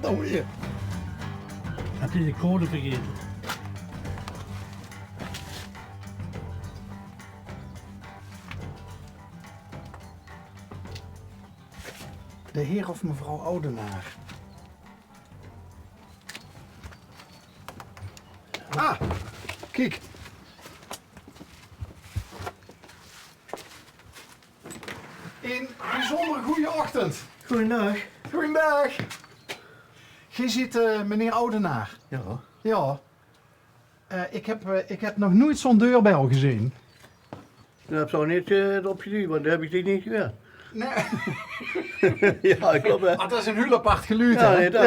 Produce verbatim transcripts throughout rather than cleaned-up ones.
Noe weer. Had ie de code vergaete? De heer of mevrouw Oudenaar. Ah, kiek. Ein biezunjer gooje ochtend. Goojendaag. Goojendaag. Geer zeet, eh, meneer Oudenaar? Jao. Jao. Eh, ik heb, eh, ik heb nog noeit zoe'n deurbel gezeen. Dao höbs se neet, eh, op gedujd, want dao höb ik dich neet gehuurd. Nae. Jao, klop, hè. Ah, det is ein hiel apart geluid, hè? Jao, nae, det is...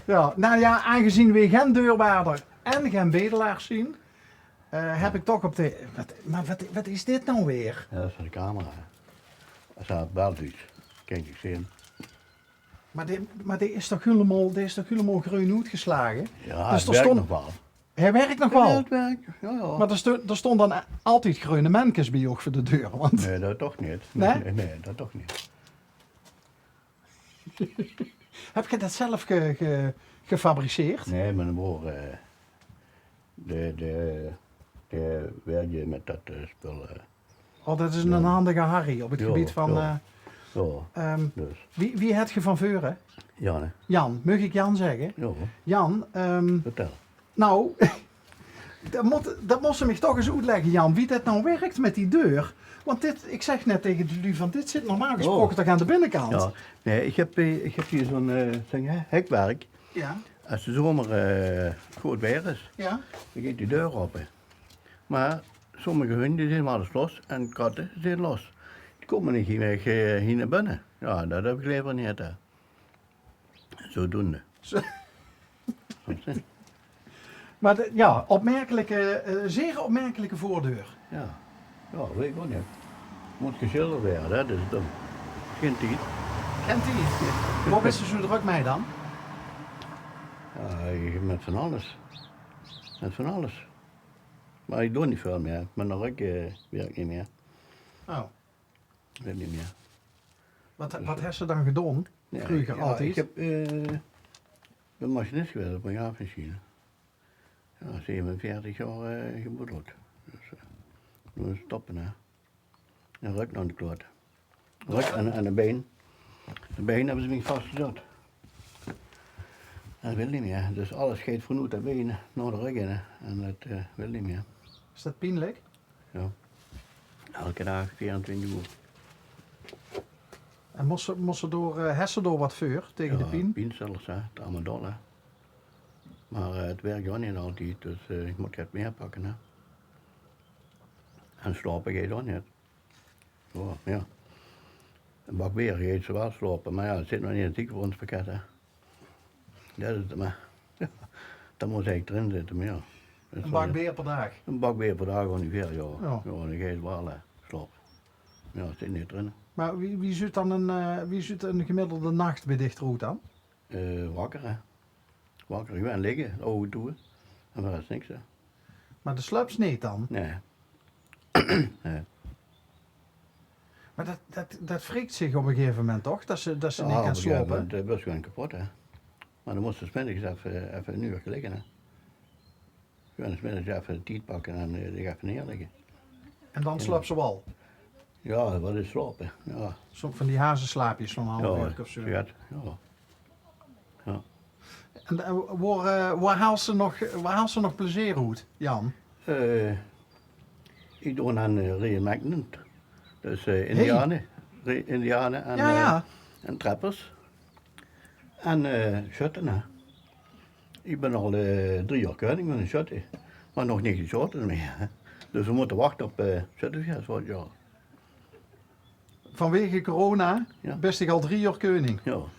Jao. Noe jao, aangezeen weej gen deurwaarder en gen bedelaar zien, eh, heb ik toch op de, wat, maar wat, wat is dit nou weer? Jao, det is van de camera. As se belt, kins se 't zeen. Maar die, maar die is toch hielemaol, die is toch hielemaol greun oetgeslage? Jao, dus 't wirk nog waal. Hae wirk nog waal? Jao, 't wirk. Jao, jao. Maar d'r sto-, d'r stónge dan altied greune menkes bie uch veur de deur, want... Nae, det toch neet. Nae? Nae, nae, det toch neet. Höb geer det zelf ge-, ge-, gefabriceerd? Nae, miene broor, eh, dae, dae, dae wirkde mit det, eh, spul, eh. Oh, det is ein handige Harry op 't gebied van, eh, jao. Ehm, dus. Wie, wie het geer van veure? Jan, hè? Jan, maag ik Jan zegge? Jao. Jan, ehm, vertel. Nou, det mót, det mós se mich toch ens oetlègke, Jan, wie det nou wirk mit die deur. Want dit, ik zeg net taege de luuj van, dit zit normaal gesproke toch aan de binnekant? Jao. Nae, ik heb, eh, ik heb hie zoe'n, eh, zoe'n he-, hekwerk. Jao. As 't zomer, eh, good weer is, dan geit die deur ope. Maar sommige hunde die zeen waal ens los en katte zeen los. Die kómme neet hie, eh, hie nao binne. Jao, det heb ik lever neet, hè. Zodoende. Zo. Maar de, jao, opmerkelijke, eh, zeer opmerkelijke voordeur. Jao. Jao, weit ik ouch neet. Mót gesjilderd waere, hè, det is dom. Gen tied. Gen tied? Wo bis se zo drök mei dan? Jao, ik, mit van alles. Mit van alles. Maar ik doon neet väöl mieë. Mien rök, eh, wirk neet mieë. Oh. Wirk neet mieë. Wat, dus, wat, eh, hes se dan gedaon? Jao, vreuger jao, altied? Ik heb, eh, ik bin machinist gewaes op ein graafmachine. Jao, zevenenveertig jaor, eh, geboedeld. Dus, eh, noe is 't stoppe, hè. En rök nao de klote. Rök en, en de bein. De bein hebbe ze mich vasgezat. Det wil neet mieë. Dus alles geit vanoet de bein nao de rök in, hè. En det, eh, wil neet mieë. Is det pienlik? Jao. Elke daag, veerentwintig oer. En mós se, mós se dao, eh, hes se dao wat veur, taege de pien? Jao, pienkstillers, hè, tramadol, hè. Maar, eh, 't wirk ouch neet altied, dus, eh, ik mót get mieë pakke, hè. En slaope geit ouch neet. Jao, jao. Ein bak beer geit se waal slaope, maar jao, 't zit nog neet in 't ziekenfondspakket, hè. Det is 't, maar jao, det mós eigelik d'rin zitte, maar jao. Ein bak beer per daag? Ein bak beer per daag óngeveer, jao. Jao. Jao, dan geis se waal, eh, slaope. Jao, 't zit neet d'rin. Maar wie, wie zuut dan ein, eh, wie zuut ein gemiddelde nach bie dich d'roet dan? Eh, wakker, hè. Wakker, gewoon ligke, ouge toe. En veur de res niks, hè. Maar de slöps neet dan? Nae. Nae. Maar det, det, det wrikt zich op ein gegaeve moment toch, det se, det se neet kins slaope? Jao, op ein gegaeve moment, eh, bös se gewoon kepot, hè. Maar dan mós se 's middigs effe, effe ein uurke ligke, hè. Gewoon 's middigs effe de tied pakke en, eh, dich effe neerligke. En dan slöps se waal? Jao, waal ins slaope, jao. Zo'n van die hazeslaapjes van ein haaf uurke of zo. Jao, jao. Jao. En, eh, wo, eh, wo haals se nog, wo haals se nog plezeer oet, Jan? Eh, ik doon aan, eh, reenactment. Dus, eh, indiane, re-, indiane en, jao, eh, jao, en treppers. En, eh, sjötte, hè. Ik bin al, eh, drie jaor keuning van de sjötte. Maar nog neet gesjaote mieë, hè. Dus we mótte wachte op, eh, sjöttefees volgend jaor. Vanwege corona, jao, bis se al drie jaor keuning? Jao.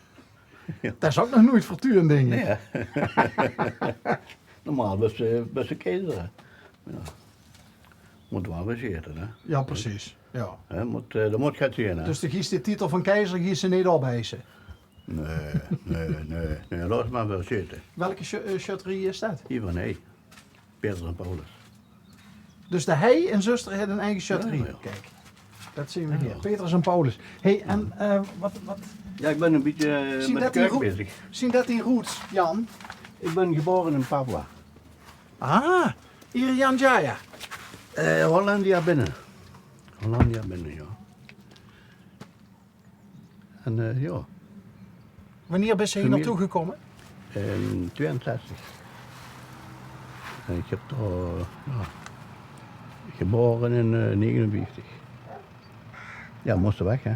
Jao. Det is ouch nog noeit vertuurd, dink ik. Nae, hè. Normaal bis se, bis se keizer, hè. Jao. Mót waal weer sjete, hè. Jao, precies. Jao. Hè, mót, eh, det mót get zeen, hè. Dus de geis de titel van keizer geis se neet opeise? Nae, nae, nae, nae, laot maar weer sjete. Welke sj-, eh, sjötterie is det? Hie van Hei. Petrus en Paulus. Dus de Hei in Zöstere haet ein eige sjötterie. Jao, jao. Kiek, det zeen we hie. Jao. Petrus en Paulus. Hey, en, eh, wat, wat, Ja, ik bin ein bietje, eh, mit de kerk bezig. Zien det dien roots, Jan? Ik bin gebaore in Papua. Ah, Irian Jaya. Eh, Hollandia Binne. Hollandia Binne, ja. En, eh, ja. Wanneer bis se hie naartoe gekómme? In tweeënzestig. En ik heb dao, ja, gebaore in, eh, negenenvieftig. Ja, moste weg, hè?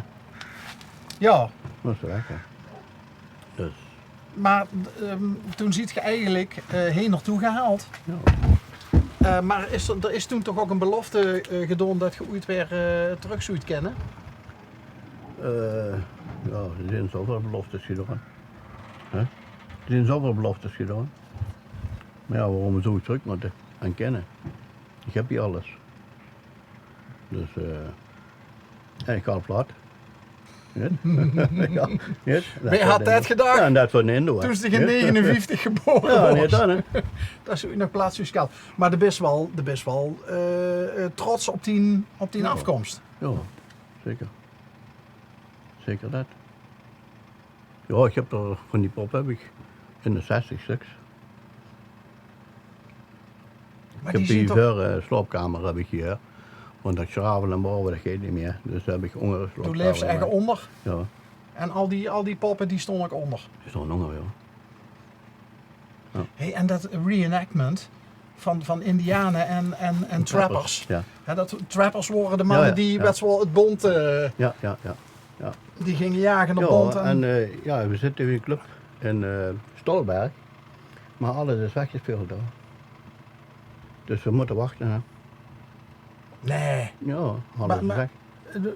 Ja. Moste weg, hè? Dus. Maar, ehm, toen ziet ge eigenlijk, eh, heen naartoe gehaald. Ja. Eh, maar is er, er is toen toch ook een belofte, eh, gedoon dat ge ooit weer, eh, terug zoet kennen? Eh, ja, er zien zoväöl beloftes gedaon. Hè? Er zien zoväöl beloftes gedaon. Maar ja, waorum zoe terug motte en kennen? Ik heb hie alles. Dus, eh, en ik gaon plat. Neet? Ja, neet? Wae had det gedach? Ja, en det veur ein Indo, hè. Toen ze in negenenvieftig gebaore waas. Ja, neet dan, hè. Det ze nog plat zoe skel. Maar de bis wel, de bis wel, eh, eh, trots op dien, op dien afkomst. Ja, zeker. Zeker det. Ja, ik heb d'r van die pop heb ik in de zestig stuks. Maar ik heb die zien toch veur, eh, slaopkamer heb ik hie. Want det sjrave en baove, det geit neet mier. Dus heb ik ónger de slaopkamer. Doe leefs ech ónger? Ja. En al die, al die poppe die stónge ónger? Die stónge ónger, ja. Ja. Hey, en det reenactment van, van indiane en, en, en trappers. Trappers, ja. Hè, det trappers wore de manne die, wets wel, het bont, eh, ja, ja, ja, ja, die ginge jage op bont en, eh, ja, we zitte in ein club in, eh, Stolberg. Maar alles is weggespeeld, hè. Dus we motte wachte, hè. Nee. Ja, alles is weg.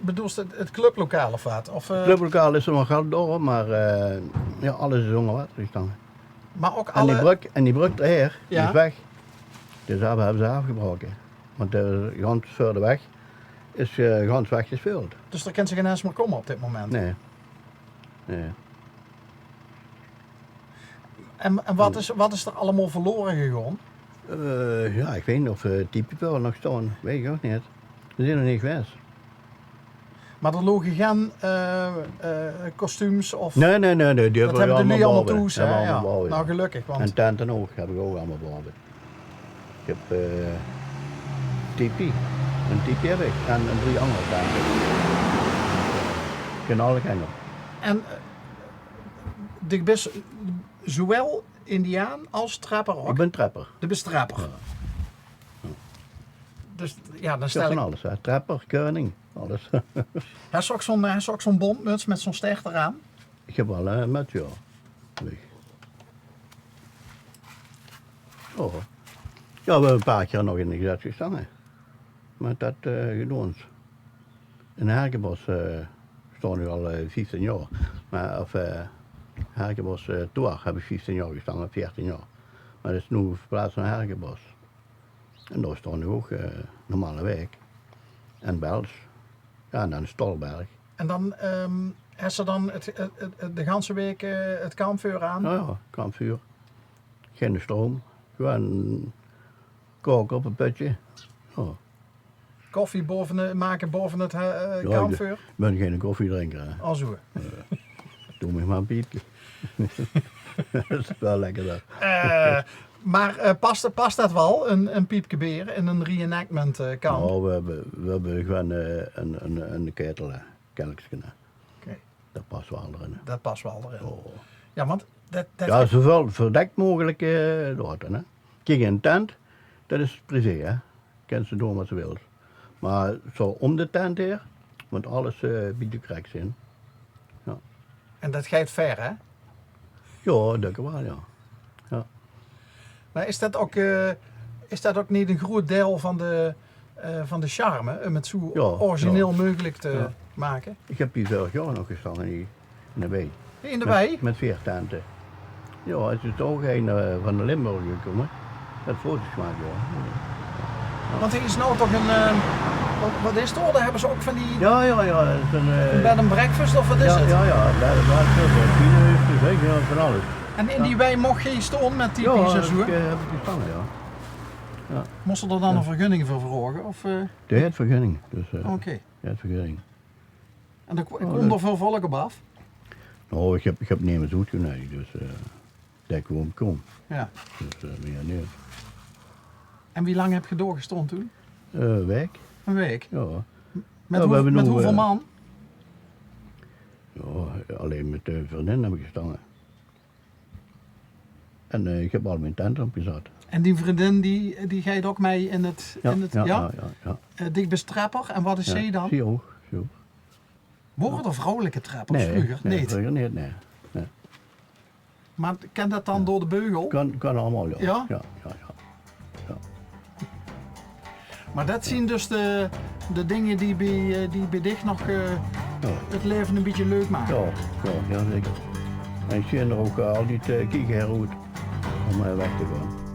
Bedoels se het, het clublokaal of wat? Of, eh, het clublokaal is d'r nog wel door, maar, eh, ja, alles is ónger water gestange. Maar ook en die brug, en die brug d'r haer, die is weg. Dus dae hebbe ze aafgebraoke. Want, eh, gans veur de weg is, eh, gans weggespeeld. Dus d'r kint ze gein ens mier kómme op dit moment? Nee. Nee. En, en wat is, wat is d'r allemaol verlore gegaon? Eh, ja, ik weit neet of, eh, die piepe wel nog staon. Weit ik ook neet. We zien d'r neet gewaes. Maar d'r loge gein, eh, eh, kostuums of... Nee, nee, nee, nee, die hebbe we allemaol baove. Thoes, hè? Ja. Nou, gelökkig, want... En tente ook, heb ik ook allemaol baove. Ik heb, eh, tipi. Ein tipi heb ik en ein drie anger tente. Kin alle kinder. En, eh, de bis zowel indiaan als trapper ook? Ik bin trapper. De bis trapper. Ja. Dus, ja, dan stel ik van alles, hè. Trapper, keuning, alles. Hes se ook zo'n, hes se ook zo'n bontmuts met zo'n stert eraan? Ik heb wel, eh, met, ja. Lig. Oh. Ja, we hebbe ein paar kier nog in de gezet gestange. Met det, eh, gedoons. In Herkebos, eh, staon ik al, eh, vieftien jaor. Maar, of, eh, Herkebos, eh, Toar heb ik vieftien jaor gestange, veertien jaor. Maar det is noe verplaats nao Herkebos. En dao staon ik ook, eh, normale waek. En Bels. Ja, en dan Stolberg. En dan, ehm, hes se dan het, het, het, de ganse waek, eh, het kampvuur aan? Ja, ja, kampvuur. Geine stroom. Gewoon kaoke op ein pötje. Ja. Koffie baove, make baove het, eh, kampvuur? Ja, ik bin geine koffiedrinker, hè. Oh, zoe. Ja. Doe mich maar ein piepke. Det is wel lekker, det. Eh, maar, eh, past, past det wel, ein, ein piepke beer in ein reenactment, eh, kamp? Nou, we hebbe, we hebbe gewoon, eh, ein, ein, ein ketel, hè. Kelkske, hè. Oké. Det past wel d'rin. Det past wel d'rin. Oh. Ja, want det, det... Ja, zoväöl verdekt mogelijk, eh, laote, hè. Kiek, ein tent, det is privé, hè. Kins se doon wat se wils. Maar zo óm de tent haer mót alles, eh, ein bietje krek zien. Ja. En det geit ver, hè? Ja, det wel, ja. Ja. Maar is det ook, eh, is det ook neet ein groeët deil van de, eh, van de charme, óm het zo origineel mogelijk te make? Ik heb hie veurig jaor nog gestange, hie in de wei. In de wei? Met veer tente. Ja, het is toch ein, eh, van de Limburg gekómme. Det foto's make, ja. Want hie is nou toch ein, eh, wat, wat is d'r? Dao hebbe ze ook van die... Ja, ja, ja, det is ein, eh, bed and breakfast of wat is het? Ja, ja, bed and breakfast, eh, pineus, weet ik, ja, van alles. En in die wei mocht ge hie staon met die... Ja, pizza's, hoor. Ik, eh, heb ik gestange, ja. Ja. Mós se d'r dan ein vergunning veur vraoge, of, eh? Dae haet vergunning, dus, eh, oké. Dae haet vergunning. En dao kómp d'r väöl volk op aaf? Noe, ich höb, ich höb nemes oetgeneudig, dus eh, det kump, kump. Jao. Dus eh, mieë neet. En wie lang höb geer dao gestange toen? Eh, ein waek. Ein waek? Jao. Mit, wie, mit wieväöl man? Jao, allein mit de vriendin höb ich gestange. En eh, ich höb al mien tent opgezat. En die vriendin die, die geit ouch mei in 't, jao, in 't, jao, jao, jao. Eh, dich bis trepper en wat is zie dan? Zie ouch, zie ouch. Wore d'r vrouwelike treppers vreuger? Nae, nae, vreuger neet, nae. Mer kan det dan door de beugel? Kan, kan allemaol, jao. Jao? Jao, jao, jao. Mer det zien dus de, de dinger die bie, eh, die bie dich nog eh, 't laeve ein bietje leuk make. Jao, jao, jao, zeker. En ich zeen d'r ouch eh, altied eh, kieke nao oet óm eh, weg te gaon.